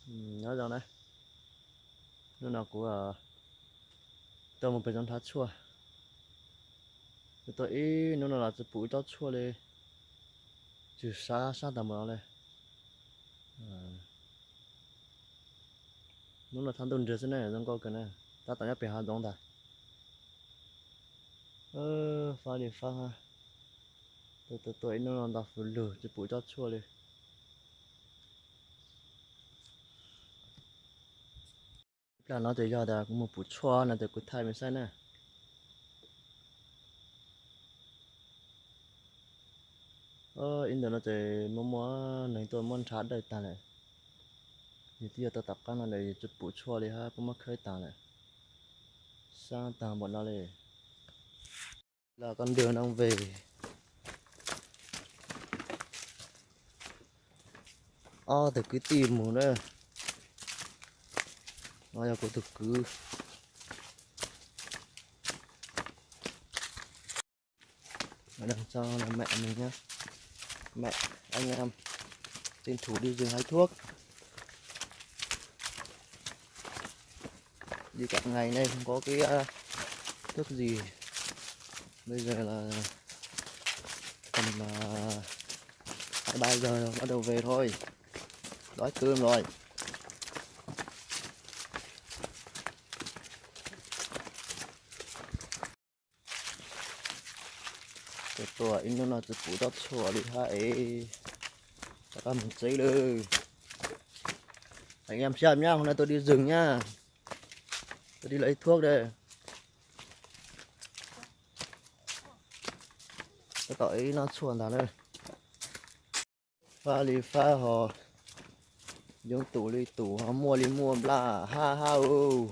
Nyob zoo na, hnub no kuv tuaj mus pem zoov nrhav tshuaj. Tuaj ib hnub no los tsis pum ib tsob tshuaj li, tsw sab sab tag npaum no li. Hnub no tshav ntuj nrig xwb ne, zoo nkauj kawg na. Tab tom nyob pem hav zoov ntag. Fab li fab, tuaj tuaj ib hnub no nto hws lug tsis pum tsob tshuaj li. Plag no ces yog tas kuv mus pum tshuaj no ces kuv thaij mej saib na. Ib ntus no ces muaj muaj neeg tuaj muab nrhav dawj tag lawm. Yus twb yog tau tom qab no lawm yus tsis pum tshuaj li hab, puab muab khawb tag lawm. Sab tag npaum no li. Los koj nrug no ve ob tug kwv tij mus na. No yog kuv tus kwv. Đang cho mẹ mình nhá. Mẹ, anh em tranh thủ đi rừng hái thuốc. Đi cả ngày nay không có cái thuốc gì. Bây giờ là tầm uh, hai ba giờ bắt đầu về thôi. Đói cơm rồi. Tuaj tuaj ib hnub no tsis pum tsob tshuaj li hab es, rov qab mus tsev lawm. Anh em, hôm nay tôi đi rừng nhá. Tôi đi lấy thuốc đây. Tab tom ib noj tshuaj ntag na. Fab li fab ho, yoov tus li tus ho, muaj li muaj nplaj hab hab u.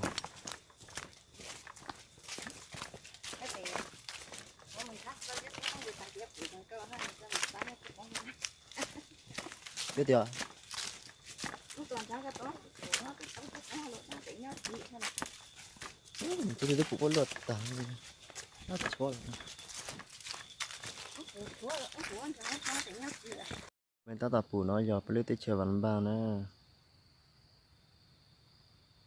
Twb tias, twb tias twb pum ua luaj tag, noj tshuaj. Mej tab tom pum no yog peb lub teb chaws Vam Npaj na.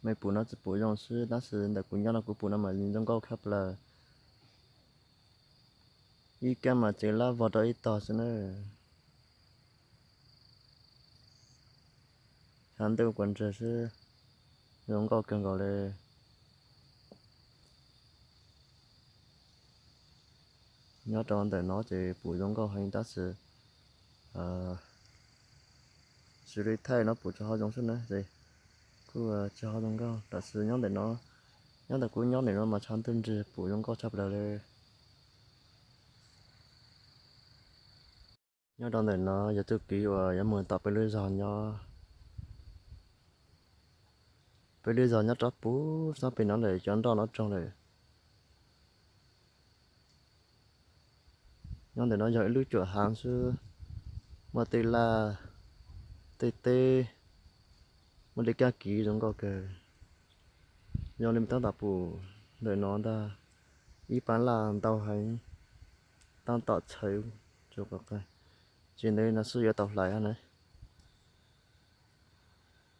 Mej pum no tsis pum zoo xwb, tab sis ntawm kuv nyob no kuv pum no mas zoo nkauj kawg plaws. Ib kab mas tsev lab vog rau ib tog xwb na. Tshav ntuj kuas ntswg xwb, zoo nkauj kawg nkaus li. Nyob rau ntawm no ces pum zoo nkauj heev tab sis xws li thaij no pum tsis ho zoo xwb na, ces kuj tsis ho zoo nkauj. Tab sis nyob ntawm no, nyob ntawm kuv nyob ntawm no mas tshav ntuj nrig pum zoo nkauj tshaj plaws li. Nyob rau ntawm no yog txuj kev uas yuav mus tom peb lub zog nyob. Peb lub zog nyob rov puag pem no lawm, cov nroj no tsoog lawm. Nyob ntawm no yog ib lub cuam hav xwb, muaj tej laj, tej teb, muaj li kab kiv zoo nkauj kawg. Yog li tab tom pum ntawm no ntag, ib pab laj ntau heev, tab tom txhawv, tsis ntev no xwb yuav tau hlais na.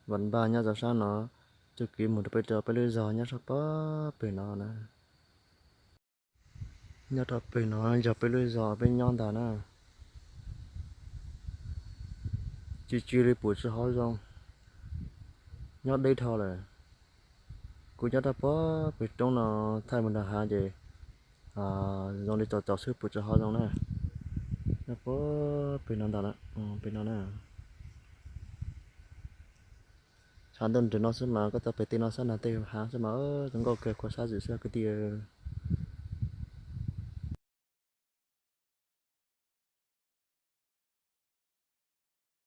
Vam Npaj nyob rau sab no, txuj kev mus rau peb, rau peb lub zog nyob sab pob pem no na. Nyob rau pem no yog peb lub zog peb nyob ntag na. Tsis, tsis li pum tsis hov zoo, nyob deb dhau lawm. Kuv nyob rau pob pem roob no, thaij mus nram hav ces zoo li tsaus tsaus xwb, pum tsis hov zoo na. Nyob pob pem no ntag, pem no na. Tshav ntuj nrig no xwb mas koj tau pem tej no sab nag tej hav xwb mas zoo nkauj kawg, khuv sab zim xwb kwv tij.